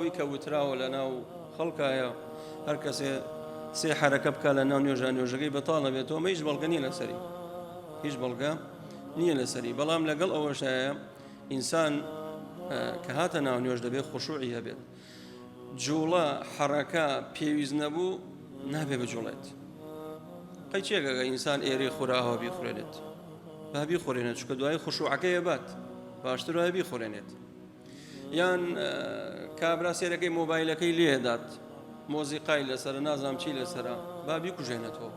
ئەوەی کە وتراوە لە ناو خەڵکایە هەر کەسێ سێ حەرەکە بکە لە ناو نوێژە نوێژەکەی بەتاڵ نەبێتەوە ئەمە هیچ بەڵگە نییە لەسەری هیچ بەڵگە نییە لەسەری بەڵام لەگەڵ ئەوەشایە ئینسان کە هاتە ناو نوێژ دەبێت خشوعی هەبێت جوڵە حەڕەکە پێویست نەبوو نابێ بجوڵێت قەی چێکەکە ئینسان ئێرەی خوراوە بیخورێنێت با بیخورێنێت چکە دوای خشوعەکەی بات باشتر وایە بیخورێنێت یان کابرا سێرەکەی مۆبایلەکەی لێدات مۆزیقای لەسەر نازانم چی لەسرە با بیکوژێنێتەوە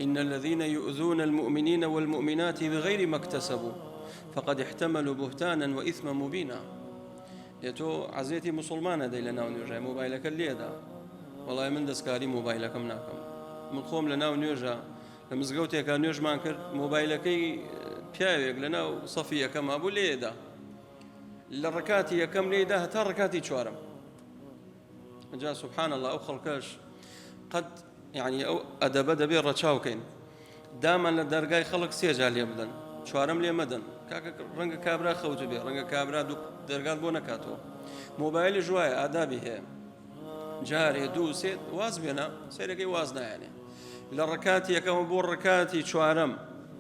إن الذين يؤذون المؤمنين والمؤمنات بغير ما اكتسبوا فقد احتملوا بهتانا وإثما مبينا ئێ تۆ عەزێتی موسڵمانە دەی لە ناو نوێژای مۆبایلەکە لێدا وەڵای من دەستکاری مۆبایلەکەم ناکەم من خۆم لە ناو نوێژە لە مزگەوتێکا نوێژمان کرد مۆبایلەکەی پیاوێک لە ناو سەفی یەکەم هەبوو لێدا لە ڕکاتی یەکەم لێدا هەتا ڕکاتی چوارم جا سبحان الله ئەو خەڵکەش قەت یعنی ئەو ئەدەبە دەبێ ڕەچاوکەین دامان لە دەرگای خەڵک سێ جار لێ بدەن چوارەم لێ مەدەن کاکە ڕەنگە کابرا خەوت بێ ڕەنگە کابرا دوو دەرگات بۆ نەکاتەوە مۆبایلی ژوایە ئادابی هەیە جارێ دوو سێ واز بێنە سێرەکەی واز نایەنێ لە ڕکاتی یەکەمە بۆ ڕکاتی چوارەم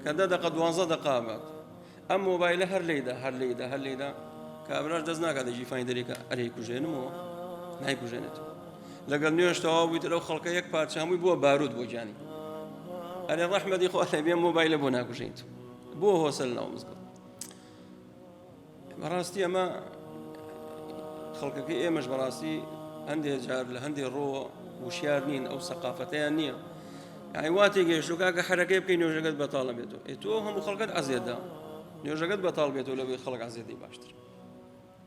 کە دە دەقە دوانزە دەقابات ئەم مۆبایلە هەر لێیدا هەر لێیدا هەر لێیدا کابراش دەست ناکاتە گیرفانی دەرێکە ئەرێ کوژێنمەوە نایکوژێنێتەوە لەگەڵ نوێژ تەواو بوویت لەو خەڵکە یەک پارچە هەمووی بووە باروت بۆ گیانی ئەرێ ڕەحمەتی خوا لێ بێ مۆبایلە بۆ ناکوژێنیت بۆ هۆسە لەناو مزگەوت بەڕاستی ئەمە خەڵکەکەی ئێمەش بەڕاستی هەندێ جار لە هەندێ ڕۆوە وشیار نین ئەو سەقافەتەیان نییە یعنی وا تێگەیشتوو کاکە حەرەکەی بکەی نوێژەکەت بەتاڵە بێتەوە ئێ تۆ هەموو خەڵکت عەزێتدا نوێژەکەت بەتاڵ بێتەوە لەوەی خەڵک عەزێتی باشتر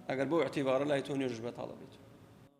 ئەگەر بۆ اعتیبارە لای تۆ نوێژ بەتاڵە بێتەوە.